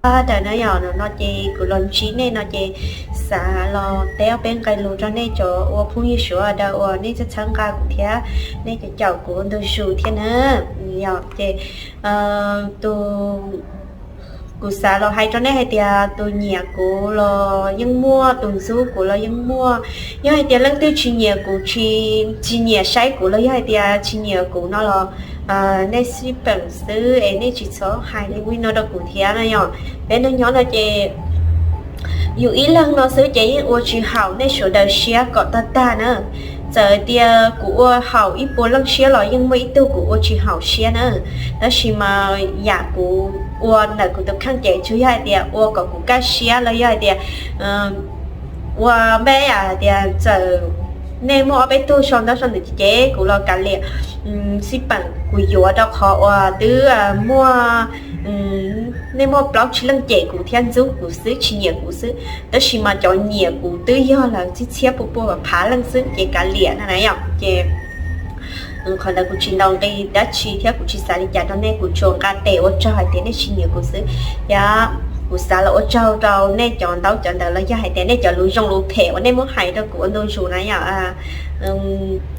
Daws na yom, no ces kuv los ntsib nej no ces xav los teb ob peb nqe lus rau nej cov ua phooj ywg Suav daws uas nej txhawb nqa kuv thiab nej cov caum kuv ua ntu zus thiab na. Yog ces tus kuv xav los hais rau nej hais tias tus nyiam kuv los yeej muaj, tus ntxub kuv los yeej muaj. Yog hais tias leej twg tsis nyiam kuv, tsis, tsis nyiam saib kuv los yog hais tias tsis nyiam kuv no los nej sib peem xwb es nej tsis txhob hais li ub li no rau kuv thiab na yom. Peb neeg nyob no ces yus ib leeg no xwb ces yeej ua tsis haum nej sawv daws siab kom tag tag na. Txawm tias kuv ua haum ib puas leej siab los yeej muaj ib tug kuv ua tsis haum siab na. Tab sis mas yam kuv ua ntawm kuv tus kheej ces tsuas yog hais tias ua kom kuv kaj siab los yog hais tias ua npe hais tias txawm nej muaj ob peb tug sau ntaub sau ntawv ces kuv los kav liam, sib peem kuv yuav rau qhov uas twb muaj, nej muaj plaub tsib leej cem kuv thiab ntxub kuv xwb, tsis nyiam kuv xwb, tab sis mas cov nyiam kuv twb yog lawv txhiab txhiab pua pua phav leej xwb ces kav liam na na yom. Ces qhov ntawd kuv tsis ntaus nqi dab tsi thiab kuv tsis xav li cas rau nej, kuv tsuas nqa tes ua tsaug hais tias nej tsis nyiam kuv xwb. Thiab kuv xav los ua tsaug rau nej cov ntaub cov ntawv los yog hais tias nej cov lus zoo lus phem uas nej muab hais rau kuv ua ntu zus na yom.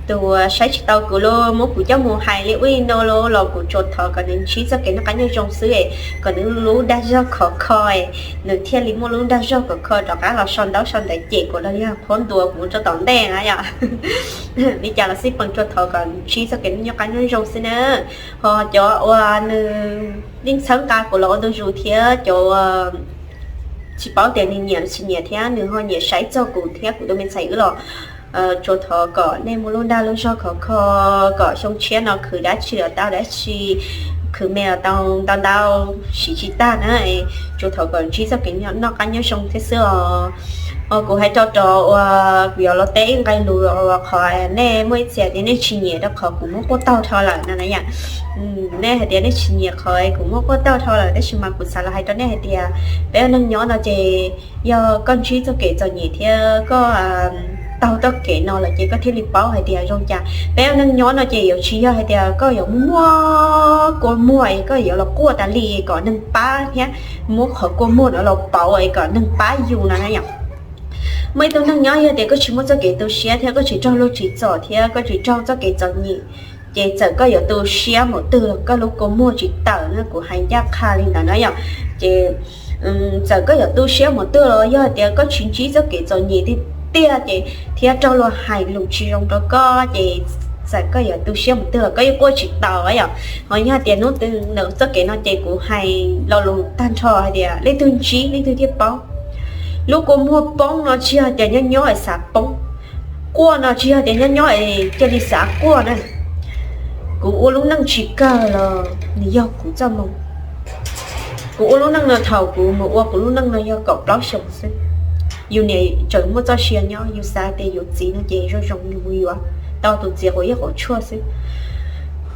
Tus saib tsis tau kuv los muab kuv coj mus hais li ub li no los kuv tsuas thov kom nws ntsib txoj kev noj qab nyob zoo xwb, kom nws lub dag zog khov kho, nws thiaj li muaj lub dag zog khov kho rov qab los sau ntaub sau ntawv cem kuv los yog phob ntuas kuv rau tom ntej na yom. Li cas los xij peem tsuas thov kom ntsib txoj kev noj qab nyob zoo xwb na. Ho cov uas nws yeej txhawb nqa kuv los ua ntu zus thiab cov tsis paub tias nws nyiam tsis nyiam thiab nws ho nyiam saib txog kuv thiab kuv tus me ntxhais wb los tsuas thov kom nej muaj lub dag lub zog khov kho, kom xyoo tshiab no khwv dab tsi los tau dab tsi, khwv me los tau ntau ntau, siv tsis tag na. Tsuas thov kom ntsib txoj kev noj qab nyob zoo thiab xwb os. Kuv hais rau rov uas kuv yuav los teb ib nqe lus qhov nej muaj ib txhia tias nej tsis nyiam rau qhov kuv muab quaj taug dhau lawm no na yom. Nej hais tias nej tsis nyiam qhov kuv muab quaj taug dhau lawm, tab sis mas kuv xav los hais rau nej hais tias peb ua neeg nyob no ces yog koj ntsib txoj kev txom nyem thiab koj taug txoj kev no lawm ces koj thiaj li paub hais tias zoo cas. Peb ua neeg nyob no ces yuav tsis yog hais tias koj yuav muaj muaj kua muag es koj yuav los quaj tas li kom neeg pab thiab muab qhov kua muag no los pauv es kom neeg pab yus no na yom. Muaj ib tug neeg nyob yog tias koj tsis muaj txoj kev tu siab thiab koj tsis raug luag tsim txom thiab koj tsis raug txoj kev txom nyem, ces txawm koj yuav tu siab mus twg los koj lub kua muag tsis tawm na, kuv hais ncaj qha li ntawd na yom. Ces txawm koj yuav tu siab mus twg los yog hais tias koj tsis ntsib txoj kev txom nyem tiag tiag ces thiab raug luag hais lus tsis zoo rau koj ces txawm koj yuav tu siab mus twg los koj yeej quaj tsis tau yom. Ho yog hais tias hnub twg ntawm txoj kev no ces kuv hais lo lus tag nrho hais tias leej twg ntsib leej twg thiaj paub. Lub kua muag poob no tsis yog tias nyob nyob es xav poob, quaj no tsis yog tias nyob nyob es cia li xav quaj na. Kuv ua lub neej tsis kawg los nws yog kuv txoj moo. Kuv ua lub neej no thaum kuv mus ua kuv lub neej no yog kaum plaub xyoos xwb. Yus niam tseem muaj txoj sia nyob, yus xav tias yus txiv no ces zoo zoo yus mus yuav tau tus txiv quav yeeb quav tshuaj xwb.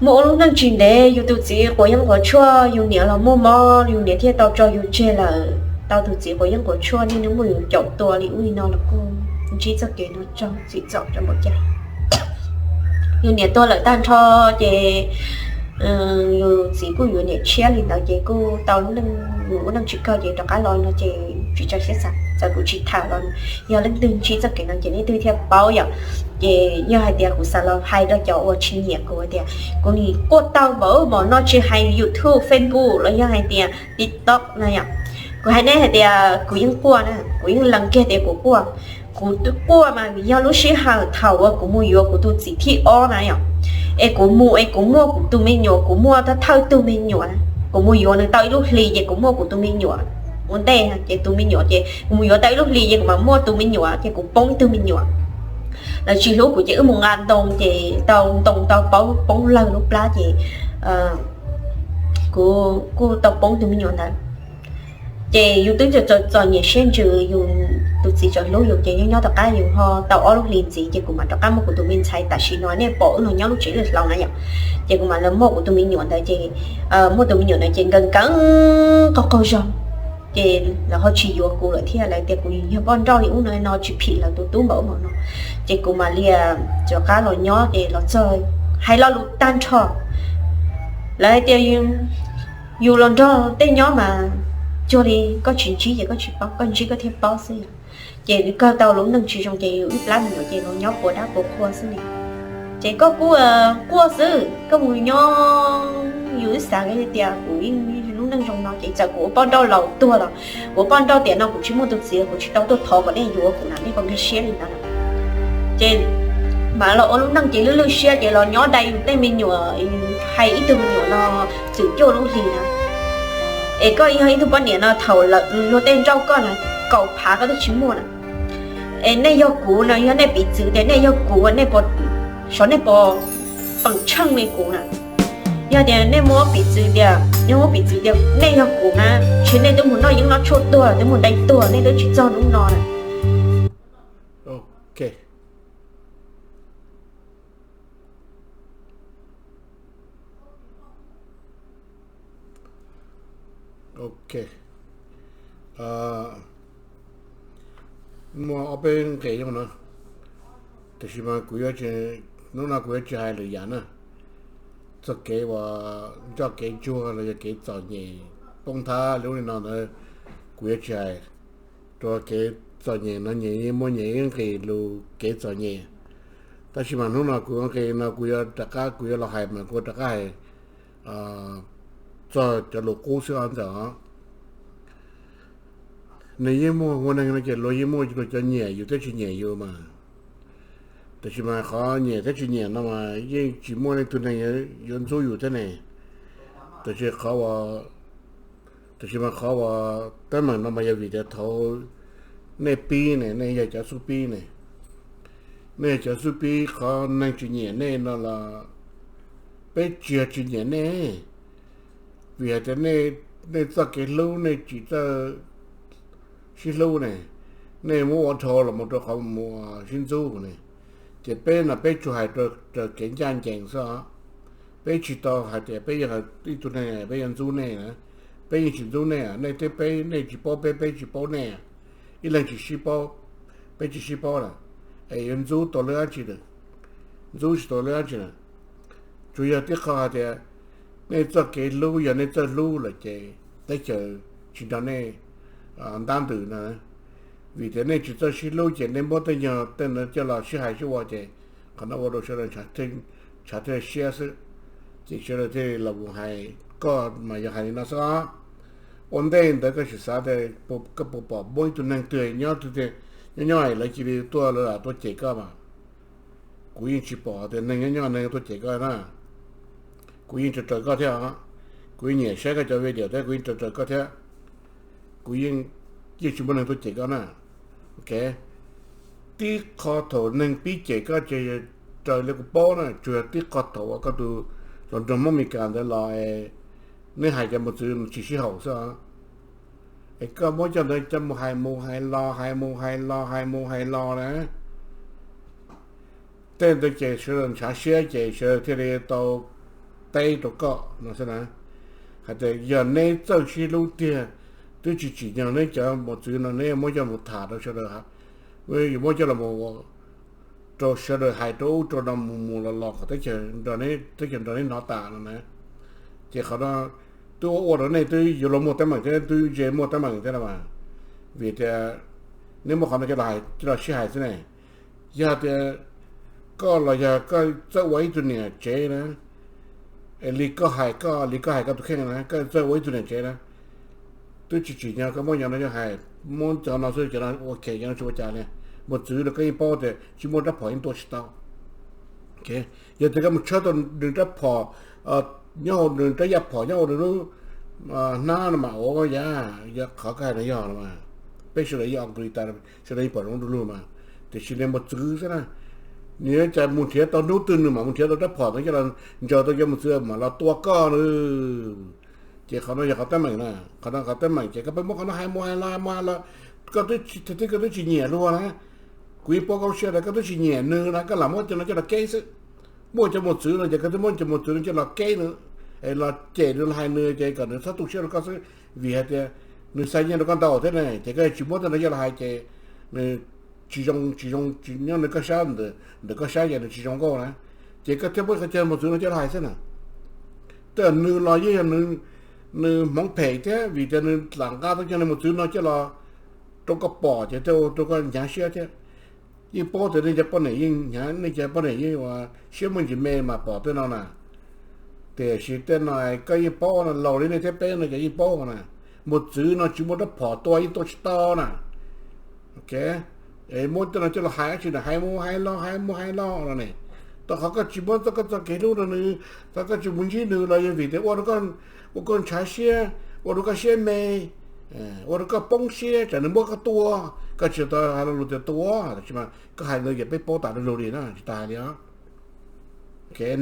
Muaj ua lub neej tsis ntev yus tus txiv quav yeeb quav tshuaj, yus niam los muaj mob, yus niam thiaj tau tso yus tseg lawm. Tau tus txiv quav yeeb quav tshuaj niaj hnub muab yus caum tua li ub li no los kuj ntsib txoj kev no raug txim txom rau npaum cas. Yus niam tuag lawm tag nrho ces yus txiv kuj yuav niam tshiab li ntawd ces kuj tau lub neej, yus ua neej tsis kawg ces rov qab los no ces tsis txaus siab xav, txawm kuv tsis tham los yog leej twg ntsib txoj kev no ces leej twg thiaj paub yom. Ces yog hais tias kuv xav los hais rau cov uas tsis nyiam kuv hais tias kuv nim quaj tau npaum ub npaum no tsis hais YouTube, Facebook los yog hais tias TikTok no yom. Kuv hais nej hais tias kuv yeej quaj na, kuv yeej lees kiag tias kuv quaj. Kuv twb quaj mas vim yog lub sij hawm thaum uas kuv mus yuav kuv tus txiv thib ob na yom, es kuv mus es kuv muaj kuv tus me nyuam, kuv muaj thawj thawj tug me nyuam. Kuv mus yuav nws tau ib lub hlis ces kuv muaj kuv tus me nyuam ua ntej, ces tus me nyuam ces kuv mus yuav tau ib lub hlis ces kuv mam muaj tus me nyuam ces kuv poob ib tug me nyuam. Lawv tsis hlub kuv ces wb mus nqa ntoo ces tau ntoo tau poob lawg lub plab ces kuv kuj tau poob tus me nyuam ntawd. Ces yus twb txom nyem siab ntsws, yus tus txiv tseem hlub yus ces nyob nyob tom qab yus ho tau ob lub hlis ntxiv ces kuv mam rov qab muaj kuv tus me ntxhais tam sim no nej pom wb los nyob lub tsev lwj hlau na yom. Ces kuv mam los muaj kuv tus me nyuam ntawd ces muaj tus me nyuam ntawd ces nkees nkees qaug qaug zog, ces lawv ho tsis yuav kuv lawm thiab, lawv tias kuv yog poj nrauj li ub no no tsis phim lawv tus tub npaum ub npaum no. Ces kuv mam li rov qab los nyob ces los txog hais lo lus tag nrho, lawv hais tias yus los nrog tej nyob mas cuag li koj tsis ntsib ces koj tsis paub, koj ntsib koj thiaj paub xwb yom. Ces kawg tau lub neej tsis zoo ces yus ib plab me nyuam ces los nyob puas dab puas qhua xwb li. Ces koj kuj quaj xwb, koj mus nyob, yus ib xav tias kuv yeej lub neej zoo no ces txawm kuv ua poj nrauj laus tuag los, kuv ua poj nrauj tiam no kuv tsis muaj tus txiv, kuv tsis tau tuaj thov kom nej yuav kuv na, nej puas nkag siab li ntawd na. Ces mam los ua lub neej ces lwj lwj siab ces los nyob dai yus tej me nyuam, hais ib tug me nyuam no txwm cuaj lub hlis na. Es koj yog ib tug poj niam no thaum lawm luag tej nrauj koj na, kaum phav koj twb tsis muaj na. Es nej yog kuv no, yog nej piv txwv tias nej yog kuv, nej puas, xyov nej puas feem tsheej li kuv na. Yog tias nej muab piv txwv tias, yog muab piv txwv tias nej yog kuv na, ntshe nej twb mus noj yeeb noj tshuaj tuag, twb mus dai tuag, nej twb tsis txog hnub no na. Ok. Ok. Muaj ob peb nqe no, tiam sis mas kuv yuav, hnub no kuv yuav tsis hais lwm yam na. Txoj kev uas ncoj kev ntsuag los yog kev txom nyem poob thab li ub li no ntawd, kuv yuav tsis hais. Rau kev txom nyem no nyias yeej muaj nyias ib nqis lus kev txom nyem. Tab sis mas hnub no kuv nqis no kuv yuav rov qab, kuv yuav los hais mas kuv rov qab hais txog cov lus qub xwb os ntxawm os. Nws yeej muaj, ua neeg no ces luag yeej muaj luag cov nyiam yus thiab tsis nyiam yus mas. Tiam sis mas qhov nyiam thiab tsis nyiam no mas yeej tsis muaj leej twg neeg yuav ntxub yus thiab ne. Tiam sis qhov, tiam sis mas qhov uas teeb meem no mas yog vim tias thaum nej pib ne, nej yog cov xub pib ne, nej yog cov xub pib, qhov neeg tsis nyiam nej no los peb tsis yog tsis nyiam nej, vim hais tias nej txoj kev hlub nej tsis txawj sib hlub ne, nej muab ua dhau los mus rau qhov mus sib ntxub ne. Ces peb no peb tsuas hais raws kev ncaj ncees xwb os. Peb tsis tau hais tias peb yog ib tug neeg peb yuav ntxub nej na. Peb yeej tsis ntxub nej, nej thiab peb, nej tsis paub peb, peb tsis paub nej. Ib leeg tsis sib paub, peb tsis sib paub lawm, es yuav ntxub tau lawv dab tsi lawm? Ntxub tsis tau lawv dab tsi lawm. Tsuas yog tib qho hais tias nej txoj kev hlub, yog nej txawj hlub lawm ces teb chaws tsis nrog nej ntab ntws no. Vim tias nej tsis txawj sib hlub ces nej muab tej nyuag tej ntawd coj los sib hais sib ua ces qhov no ua rau sawv daws ntshav thiaj siab xwb. Ces sawv daws thiaj los mus hais, koj mas yog hais li no xwb os. Ua ntej ntawd koj sim xav tias koj puas pom muaj ib tug neeg twg nyob, nyob nyob lawv cia li tuaj, lawv tuaj cem koj mas. Kuv yeej tsis pom tias neeg nyob nyob neeg tuaj cem koj na. Kuv yeej raws raws koj thiab os. Kuv yeej nyiam saib koj cov video thiab kuv yeej raws raws koj thiab. Kuv yeej, yeej tsis muaj neeg tuaj cem koj na. Ok, tib qho thaum neeg pib cem koj ces raws li kuv paub na, tsuas yog tib qho thaum uas koj tus hluas nraug Hmoob Meskas ntawd los, neb hais cov mus txwv tsis sib haum xwb os. Es koj muab cov ntawd coj mus hais mus hais los, hais mus hais los, hais mus hais los na. Tej ntawd ces sawv daws ntshav siab ces sawv daws thiaj li tau teb rau koj no xwb na. Hais tias yog neb txawj sib hlub tiag, twb tsis tsim nyog neb cov mus txwv no neb muab coj mus tham rau sawv daws, yuav muab coj los rau sawv daws hais rau ub rau no mus mus los los kom teb chaws, teb chaws nrog neb hnov tas no na. Ces qhov no twb ua ua rau nej twb yuav luag muaj teeb meem thiab, twb ze muaj teeb meem thiab no mas. Vim tias neb muab qhov no coj los sib hais xwb ne. Yog tias koj los yog koj txawj ua ib tug niam tsev na, es li koj hais koj, li koj hais koj tus kheej na, koj txawj ua ib tug niam tsev na, twb tsis tsim nyog koj muab cov no coj hais, muab cov no xwb, cov no ua ke, cov no tsis ua cas li. Mus txwv rau koj yeej paub tias tsis muaj rab phom yeej tua tsis tau. Yog tias koj mus tshawb tau nws rab phom, nyob hauv nws rab yaj phom, nyob hauv nws lub hnab no mas ua yam, yog qhov koj hais no yog no mas, peb sawv daws yeej ua tas, sawv daws yeej pom zoo du lug mas. Tiam sis nws mus txwv xwb na, nws yuav cas mus nrhiav tau hnub twg nws mam mus nrhiav tau rab phom ntawd coj los ntsaws tau cov mus txwv mam los tua koj na. Ces qhov no yog qhov teeb meem na, qhov no qhov teeb meem ces koj pheej muab qhov no hais mus hais los mus hais los, koj twb, koj twb tsis nyiam luag na. Kuv yeej paub koj lub siab tias koj twb tsis nyiam nws na, koj lam muab cov no coj los keb xwb. Muaj cov mus txwv no ces koj twb muab cov mus txwv no coj los keb nws, los cem nws, los hais nws ces kom nws txhob tu siab rau koj xwb, vim hais tias nws xa nyiaj rau koj ntau thiab ne, ces koj tsis muab tej no coj los hais ces nws tsis zoo, tsis zoo, nyob nws koj sab, ntawm koj sab ces nws tsis zoo nkauj na. Ces koj thiaj muab qhov chaw mus txwv no coj los hais xwb na. Twb yog nws los yeej yog nws, nws hmoov phem thiab vim tias nws lam nqa tau cov neeg mos txwv no coj los rau koj pom ces thiaj ua rau koj hnyav siab thiab. Yeej paub tias nej cov poj niam yeej hnyav, nej cov poj niam yeej ua siab muaj ntsis me mas pom tej no na. Tiam sis tej no koj yeej paub no, laus li nej thiab peb no ces yeej paub na. Mos txwv no tsis muaj rab phom tua yeej tua tsis tau na. Muab tej no coj los hais dab tsi na, hais mus hais los hais mus hais los no ne. Tau qhov koj tsis muab txoj koj txoj kev hlub rau nws, tau koj tsis mus ntsib nws los yog vim tias ua rau koj, ua koj ntshav siab, ua rau koj siab me, ua rau koj poob siab tsam nws muab koj tua. Koj tsis tau hais lo lus tias tua, tab sis mas koj hais ntawd ces peb paub tas lo lus li na, tsis tas hais li os.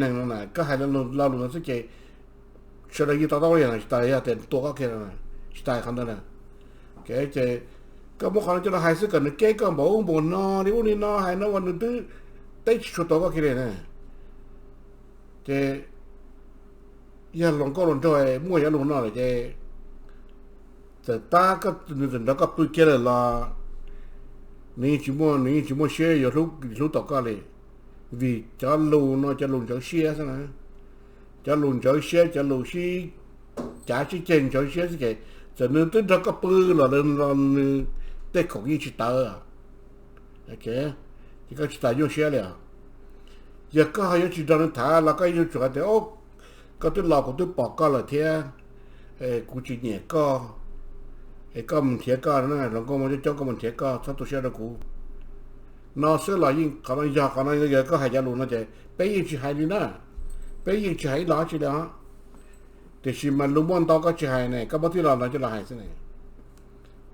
Neeg no na koj hais lo lus no xwb ces sawv daws yeej to taub li no, tsis tas yog tias tua koj kiag no, tsis tas qhov ntawd na. Ces koj muab qhov no coj los hais xwb kom nws keb koj npaum ub npaum no li ub li no, hais no uas nws twb teb tsis tshua tau koj kiag li na. Ces yog hluas nkauj hluas nraug muaj cov lus no lawm ces txawm tab nws txawm nrog koj pw kiag lawm los nws yeej tsis muaj, nws yeej tsis muaj siab yuav hlub tau koj li. Vim cov lus no cov lus ntsawv siab xwb na. Cov lus ntsawv siab, cov lus sib cav sib ceg ntsawv siab xwb ces txawm nws twb nrog koj pw los, los nws tej khoom yeej tsis tawv. Ces koj tsis tas nyuaj siab li os. Yog koj ho yuav tsis nrog nws tham los koj yuav tsum hais tias, koj twb los kuv twb pom koj lawm thiab, kuv tsis nyiam koj, es koj mus nrhiav koj, hluas nkauj muaj coob coob koj mus nrhiav koj, txhob tu siab rau kuv. No xwb los yeej qhov no yog, qhov no yog koj hais cov lus no ces peb yeej tsis hais li na, peb yeej tsis hais ib los tsi li os. Tiam sis mas lus muaj ntau koj tsis hais ne, koj muab tib lo no coj los hais xwb ne.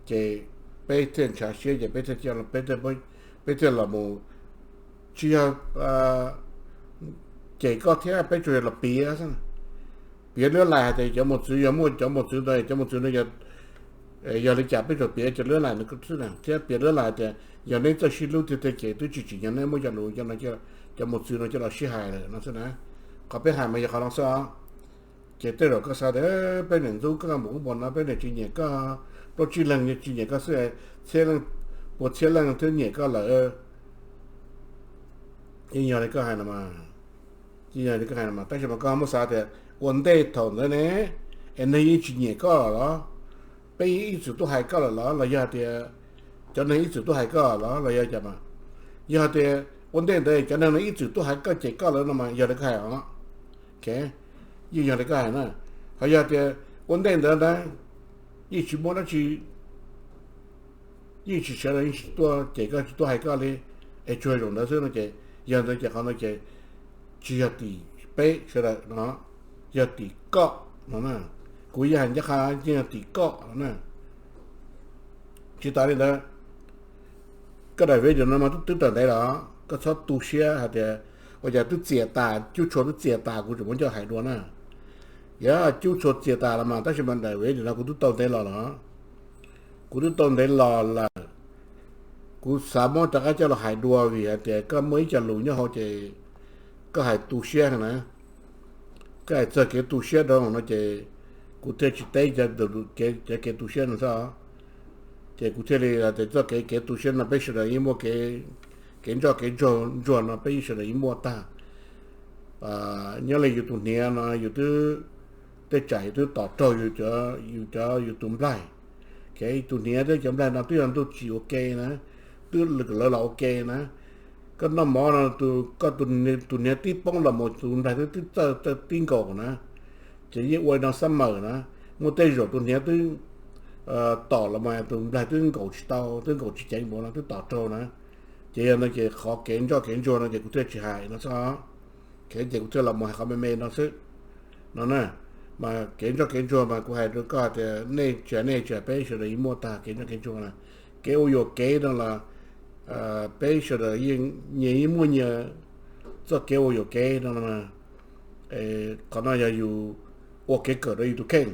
Ces peb thiaj ntshav siab ces peb thiaj, peb thiaj los mus, tsis yog cem koj thiab, peb tsuas yog los piav xwb. Piav luab lais hais tias cov mos txwv, yog muaj cov mos txwv ntawd, cov mos txwv no yog li cas, peb tsuas piav cov luab lais no xwb na, thiab piav luab lais tias yog neb txawj sib hlub tiag tiag ces twb tsis tsim nyog neb muab cov lus, cov mos txwv no coj los sib hais lawm no xwb na. Qhov peb hais mas yog qhov no xwb os. Ces tej zaum koj xav tias peb niam ntxub koj npaum ub npaum no, peb niam tsis nyiam koj, plaub tsib leeg tsis nyiam koj xwb, txhiab leej, puas txhiab leej twb nyiam koj lawm. Yeej yog li koj hais no mas, yeej yog li koj hais no mas, tab sis mas koj muab xav tias ua ntej thaum ntawd ne, es neeg yeej tsis nyiam koj lawm los, peb yeej ib txwm tuaj hais koj lawm los, los yog tias cov neeg ib txwm tuaj hais koj los, los yog cas mas, yog tias ua ntej ntawd cov neeg no ib txwm tuaj hais koj cem koj lawm no mas yog li koj hais os. Yeej yog li koj hais na. Ho yog tias ua ntej ntawd na, yeej tsis muaj dab tsi, yeej tsis sawv daws yeej tsis tuaj cem koj, tsis tuaj hais koj li, es tsuas yog zaum ntawd xwb no ces, yog ntawd ces qhov no ces tsis yog tim peb sawv daws no, yog tim koj no na. Kuv yeej hais ncaj qha yeej yog tim koj no na. Tsis tas li ntawd, koj daim video no mas twb tawm ntev los, koj txhob tu siab hais tias ua cas twb txias tas, cub tshua twb txias tas kuv tseem muab coj hais dua na. Yog cub tshua txias tas los mas, tab sis mas daim video no kuv twb tau ntev los los, kuv twb tau ntev los lawm. Kuv xav muab rov qab coj los hais dua vim hais tias koj muaj ib co lus nyob hauv ces koj hais tu siab na. Koj hais txog kev tu siab rau no ces kuv thiaj tsis teb cov kev tu siab no xwb. Ces kuv thiaj li tias txoj kev kev tu siab no peb sawv daws yeej muaj, kev ntsoj kev ntsuag no peb yeej sawv daws yeej muaj tag. Nyob li yus tus hniav no yus twb, tej tsam yus twb tom raug yus cov, yus tus nplaig. Ces tus hniav thiab cov nplaig no twb yog ntuj tsim ua ke na, twb lwm lawv los ua ke na. Koj noj mov no, koj tus hniav tib poob los mus tus nplaig twb txawj tib nkaus na. Ces yeej ua li no xab mawm na, muaj tej zaum tus hniav twb tom los mas tus nplaig twb nkaum tsis tau, twb nkaum tsis ceev npaum no twb tom raug na. Ces yog no ces qhov kev ntsoj kev ntsuag no ces kuv thiaj tsis hais no xwb. Ces kuv thiaj los mus hais qhov me me no xwb no na. Mas kev ntsoj kev ntsuag mas kuv hais rau koj tias nej tsis hais nej tsis hais peb sawv daws yeej muaj tag kev ntsoj kev ntsuag na. Kev ua yuam kev no los peb sawv daws yeej nyias yeej muaj nyias txoj kev ua yuam kev no. Qhov no yog yus ua kev kawm rau yus tus kheej.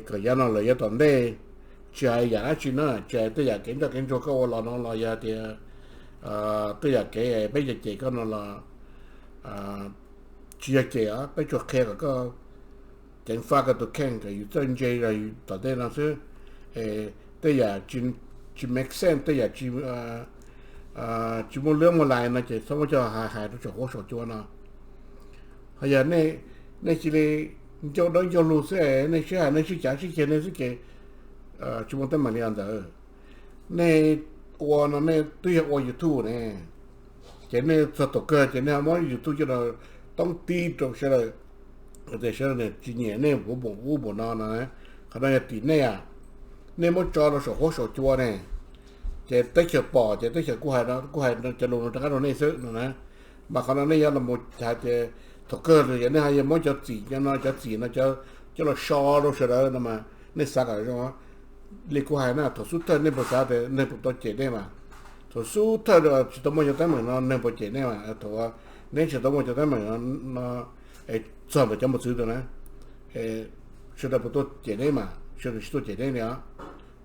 Kom yav no lawm yav tom ntej, tsis hais yam dab tsi na, tsis hais tej yam kev ntsoj kev ntsuag koj ua los no los yog tias tej yam kev peb cem cem koj no los tsis yog cem, peb tsuas qhia kom koj ceev faj koj tus kheej kom yus txawj ntse los tom ntej no xwb. Tej yam tsis make sense, tej yam tsis muaj lwb muaj lais no ces txhob muab coj hais rau saum huab saum cua no. Ho yog nej cia li ncauj dawb ncauj lug xwb, nej sib hais nej sib cav sib ceg nej xwb ces tsis muaj teeb meem li ntawd. Nej ua no nej twb yog ua YouTube ne, ces nej txog thaum kawg ces nej muab YouTube coj los toob tib rau sawv daws, tias sawv daws tsis nyiam nej ub npaum no no, qhov no yog tim nej, nej muab tso rau saum huab saum cua ne, ces teb chaws pom ces teb chaws kuj hais, kuj hais cov lus no rov qab rau nej xwb no na. Mas qhov no nej yuav los hais tias thaum kawg los yog nej ho yuav muab cov txim no cov txim no coj los so rau sawv daws no mas nej xav kom zoo. Li kuv hais na, thaum xub thawj nej puas xav tias neeg puas tau cem nej mas? Thaum xub thawj tsis tau muaj cov teeb meem no neeg puas cem nej mas? Thaum neb tsis tau muaj cov teeb meem no, txog ntawm cov mos txwv ntawd na, sawv daws puas tuaj cem neb mas? Sawv daws tsis tuaj cem neb li os.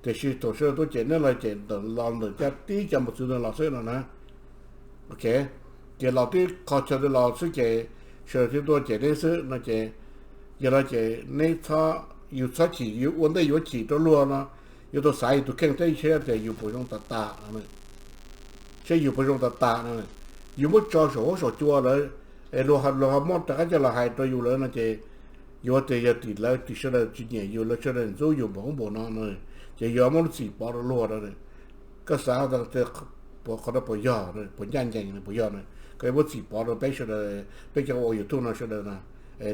Tiam sis thaum sawv daws tuaj cem neb los cem ntawm los ntawm cov tib cov mos txwv ntawd los xwb no na. Ok, ces los tib qho chaw ntawd los xwb ces sawv daws thiaj tuaj cem neb xwb no ces, yog no ces neb txhob, yus txhob chim, yus ua ntej yuav chim rau luag no, yuav tau xav yus tus kheej thiab seb tias yus puas zoo tas tas no, seb yus puas zoo tas tas no. Yus muab tso saum huab saum cua lawm, es luag ho muab rov qab coj los hais rau yus lawm no ces yuav tias yog tim lawv tim sawv daws tsis nyiam yus, lawv sawv daws ntxub yus npaum ub npaum no no, ces yus muab lub txim pov rau luag no. Koj xav tias qhov no puas yog, puas ncaj ncees, puas yog no? Koj yuav muab txim pov rau peb sawv daws, peb cov ua YouTube no sawv daws no,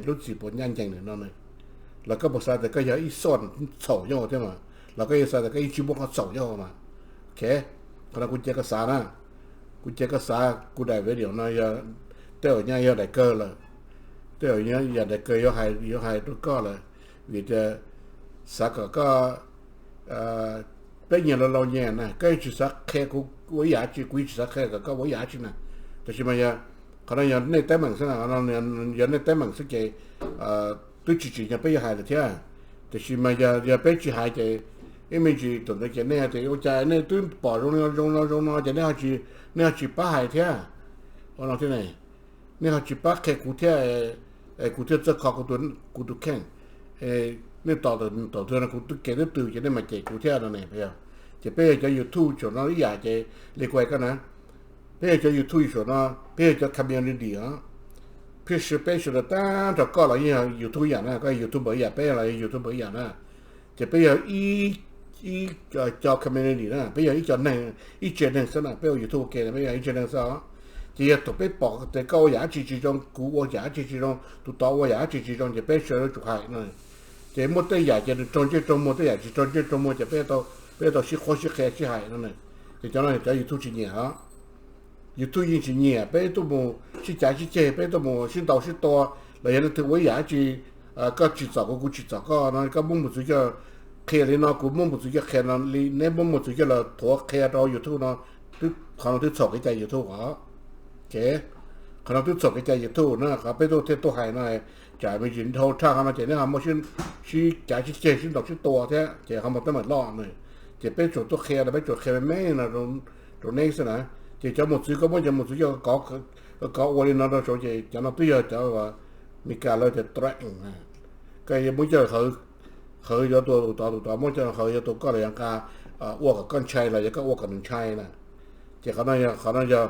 lub txim puas ncaj ncees no, los koj puas xav tias koj yog ib xoj txhaum nyob thiab mas, los koj yuav xav tias koj yeej tsis muaj qhov txhaum nyob mas? Ok, qhov no kuv cia koj xav na, kuv cia koj xav kuv daim video no yog, tej zaum nyaj yog daim kawg lawm, tej zaum yog daim kawg yuav hais, yuav hais rau koj lawm, vim tias xav kom koj, peb nyias laus laus nyias na, koj yeej tsis xav qhia kuv ua ib yam dab tsi, kuv yeej tsis xav qhia kom koj ua ib yam dab tsi na. Tiam sis mas yog qhov no yog nej teeb meem xwb na, yog nej teeb meem xwb ces twb tsis tsim nyog peb yuav hais lawm thiab. Tiam sis mas yog, yog peb tsis hais ces ib me ntsis thaum ntawd ces nej tias ua cas nej twb pom zoo li no zoo no zoo no ces nej, nej ho tsis pab hais thiab. Ua no thiab ne, nej ho tsis pab qhia kuv thiab, kuv thiaj txawj kho kuv tus kheej. Nej tos thaum twg no kuv kev twb tws ces nej mam cem kuv thiab no ne. Ces peb yog cov YouTube saum no ib yam ces li kuv hais koj na, peb yog cov YouTube saum no, peb yog cov community os. Peb sawv, peb sawv daws tag nrho, koj los yeej yog YouTube ib yam na, koj yog YouTuber ib yam, peb los yog YouTuber ib yam na. Ces peb yog ib, ib co community na, peb yog ib co neeg, ib tse neeg xwb na, peb ua YouTube ua ke peb yog ib tse neeg xwb os. Ces yog thaum peb pom tias koj ua yam dab tsi tsis zoo, kuv ua yam dab tsi tsis zoo, tus tod ua yam dab tsi tsis zoo ces peb sawv daws tsum hais no. Ces muaj tej yam ces nws raug ntsej raug muag, tej yam tsis raug ntsej raug muag ces peb, peb tau sib qhuab sib qhia sib hais no. Ces cov no cov YouTube tsis nyiam os. YouTube yeej tsis nyiam peb tuaj mus sib cav sib ceg, peb tuaj mus sib ntaus sib tua, los yog leej twg ua ib yam dab tsi, koj tsis txom kuv, kuv tsis txom koj no, koj muab mus txwv coj qhia li no, kuv muab mus txwv coj qhia no li, neb muab mus txwv coj los thuav qhia rau YouTube no, qhov no twb txhaum kev cai YouTube os. Qhov no twb txhaum kev cai YouTube na, qhov peb tuaj thiaj tuaj hais no, tsam me ntsis dhau tshaj qhov no ces neb ho muaj sib cav sib ceg sib ntaus sib tua thiab ces ho muaj teeb meem loj na. Ces peb tsuas tuaj qhia no, peb tsuas qhia me me no rau neb xwb na. Ces cov mus txwv, koj muab cov mus txwv coj kov ua li no rau saud ces cov no twb yog cov Meskas lawv tias threaten na. Koj yuav muab coj hawv, hawv yuav tua tus tod, tus tod muab coj hawv yuav tua koj los yog nqa, ua kom koj ntshai los yog koj ua kom nws ntshai na. Ces qhov no yog, qhov no yog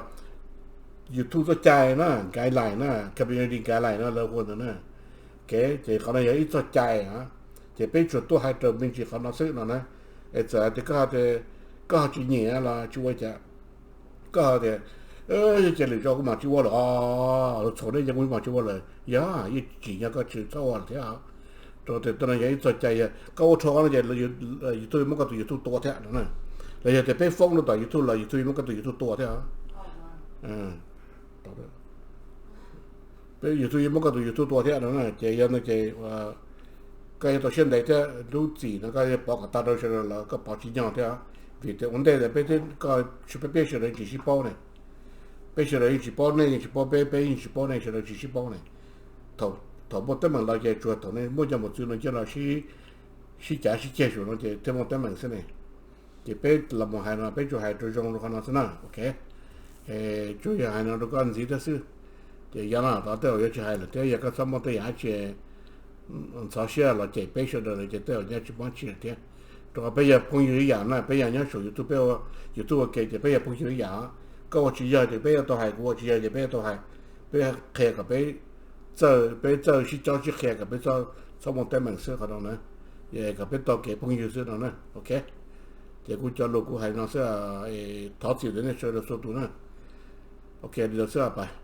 YouTube txoj cai na, guideline na, community guideline na lawv hu ntawd na. Ok, ces qhov no yog ib txoj cai, ces peb tsuas tuaj hais raws me ntsis qhov no xwb no na. Es txawm hais tias koj, koj ho tsis nyiam los tsis ua cas, koj tias, yog cia lwm zaus kuv mam tsis ua lawm os, txhaum nej ces kuv mam tsis ua lawm, yog yeej tsim nyog koj tsis txhob ua lawm thiab. Rau tias no yog ib txoj cai, yog koj ua rho qhov no ces YouTube muab koj tus YouTube tua thiab no na. Los yog tias peb foob rau tom YouTube los YouTube muab koj tus YouTube tua thiab. Peb YouTube yeej muab koj tus YouTube tua thiab no na. Ces yog no ces koj yuav tau siab ntev thiab, lub txim no koj yuav pov kom tag rau sawv daws los koj pov tsis nyog thiab. Vim tias ua ntej tias peb, peb sawv daws yeej tsis sib paub ne. Peb sawv daws yeej tsis paub nej, yeej tsis paub peb, peb yeej tsis paub nej, sawv daws tsis sib paub ne. Thaum muaj teeb meem los ces tsuas thaum nej muab cov mus txwv no coj los sib cav sib ceg saum no ces thiaj muaj teeb meem xwb ne. Ces peb los mus hais no peb tsuas hais rau zoo rau qhov no xwb na. Ok, tsuas yog hais no rau koj ntxiv thiab xwb. Ces yog no tod tej zaum yuav tsis hais lawm thiab, yog koj txhob muaj tej yam dab tsi ntxhov siab los cem peb sawv daws lawm ces tej zaum nyaj tsis muaj dab tsi lawm thiab. Rau qhov peb yog phooj ywg ib yam na, peb yog nyob saum YouTube, peb ua YouTube ua ke ces peb yog phooj ywg ib yam. Koj ua tsis yog ces peb yuav tau hais, kuv ua tsis yog ces peb yuav tau hais. Peb qhia kom peb txawj, peb txawj sib cob sib qhia kom peb txhob muaj teeb meem xwb qhov no na, kom peb tau kev phooj ywg xwb no na. Ok, ces kuv cov lus kuv hais no xwb, thov txim ntawm nej sawv daws txhua tus na. Ok, li ntawd xwb pas.